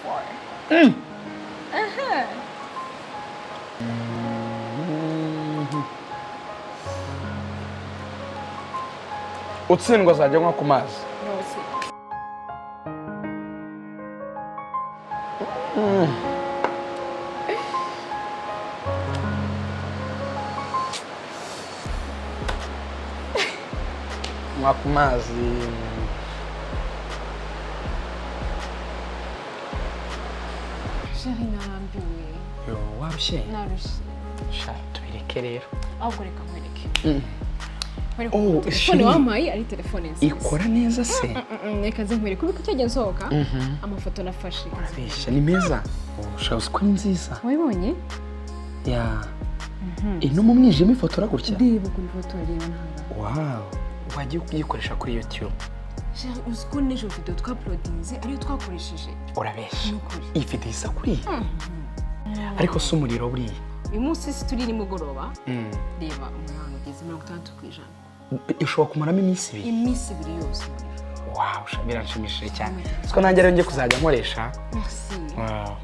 4. Aha. Utsindwa azajya anywa ku mazi. Yose. Nywa ku mazi. Chéri, narambiwe. Yo, warushye? Narushye. Sha, tubireke rero. Ahubwo reka nkwereke. Nkwereke Oh, ukuntu telefone chéri. wampaye ari telefone nziza. Ikora neza se? Reka nze nkwereke uko cyagiye nsohoka amafoto nafashe. Urabeshya, ni meza. Sha, uzi ko ari nziza? Wabibonye? Ya, ino mu mwijima ifotora gutya. Reba ukuntu ifoto, reba ntabwo. Wow, wagiye kuyikoresha kuri YouTube. Chéri, uzi ko n'ejo video twauploadinze ariyo twakoresheje? Urabeshya? Ni ukuri. Iyi video isa kuriya? Ariko si umuriro buriya? Uyu munsi si turi nimugoroba. Reba umuriro ugeze 60%. Ushobora kumaramo iminsi 2? Iminsi 2 yose umuriro. Wow, sha, biranshimishije cyane. Siko nanjye rero ngiye kuzajya nkoresha. Merci. Wow.